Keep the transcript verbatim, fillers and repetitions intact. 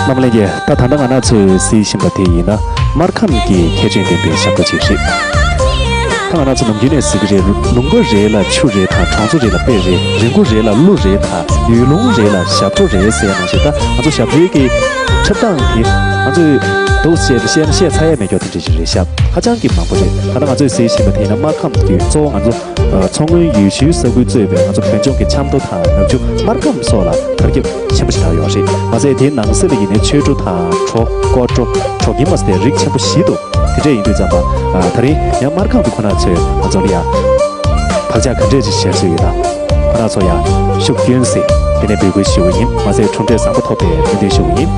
རྣམ་པ་ལྷན་རྒྱས། ད་ད་ལྟ་ང་རང་ཚོས་གཟིགས་བཞིན་པ་དེ་ཡིན་ན་སྨར་ཁམས་ཀྱི་ཁྱད་ཆོས་ལྡན་པའི་ཞབས་བྲོ་ཅིག་རེད། ད་ང་རང་ཚོ་ནམ་རྒྱུན་ནས་གཟིགས་ཀྱི་རེད། ལུང་པ་རེ་ལ་ཆུ་རེ་དང་གྲོང་ཚོ་རེ་ལ་དཔེ་རེ། རི་མགོ་རེ་ལ་གླུ་རེ་དང་ཡུལ་ལུང་རེ་ལ་ཞབས་བྲོ་རེ་ཟེར་ཡ་ནང་བཞིན། ད་ང་ཚོ་ཞབས་བྲོའི་གི་འཁྲབ་སྟངས་དེ་ང་ཚོས་འདུག་བྱས་ཏེ་བཤད་ན་བཤད་ཚར་ཡ་མེད་རྒྱུ་དེ་འདྲ་ཞིག་རེད་ཤག་ཧ་ཅང་གི་མང་པོ་རེད། ད་ལྟ་ང་ཚོས་གཟིགས་བཞིན་པ་དེ་ཡིན་ན་སྨར་ཁམས་ཀྱི་གཙོ་བོ་ང་ཚོ་མཚོ་སྔོན་ཡུལ་ཤུལ་ས་ཁུལ་གཙོས་པའི་ང་ཚོ་བོད་ལྗོངས་ཀྱི་ཆབ་མདོ་དང་ནག་ཆུ། སྨར་ཁམས་སོགས་ལ་དར་ཁྱབ་ཆེན་པོ་ཞིག་ཆགས་ཡོད་རེད། མ་ཟད་དེའི་ནང་གསེས་ལ་ཡིན་ནའི་ཆོས་བྲོ་དང་བྲོ། སྐོར་བྲོ། གྲོ་གིམ། མ་ཟད་དེ་རིགས་ཆེན་པོ་བཞི་འདུག་དེ་འདྲ་ཡིན་དུས་ཙམ་པ། ཨ། ད་རིང་ཡང་སྨར་ཁམས་ཀྱི་ཁོ་ན་ཚོས་ང་ཚོ་ལ་ཡང་བག་ཆགས་ག་འདྲས་ཅིག་བཞག་སྲོལ་ཡོད་ན། ཁོ་ན་ཚོ་ཡང་ཤུགས་སྐྱོན་སེ་དེ་ནས་འབོད་སྐུལ་ཞུ་བ་ཡིན། མ་ཟད་གྲུབ་འབྲས་བཟང་པོ་ཐོབ་པའི་སྨོན་འདུན་ཞུ་བ་ཡིན།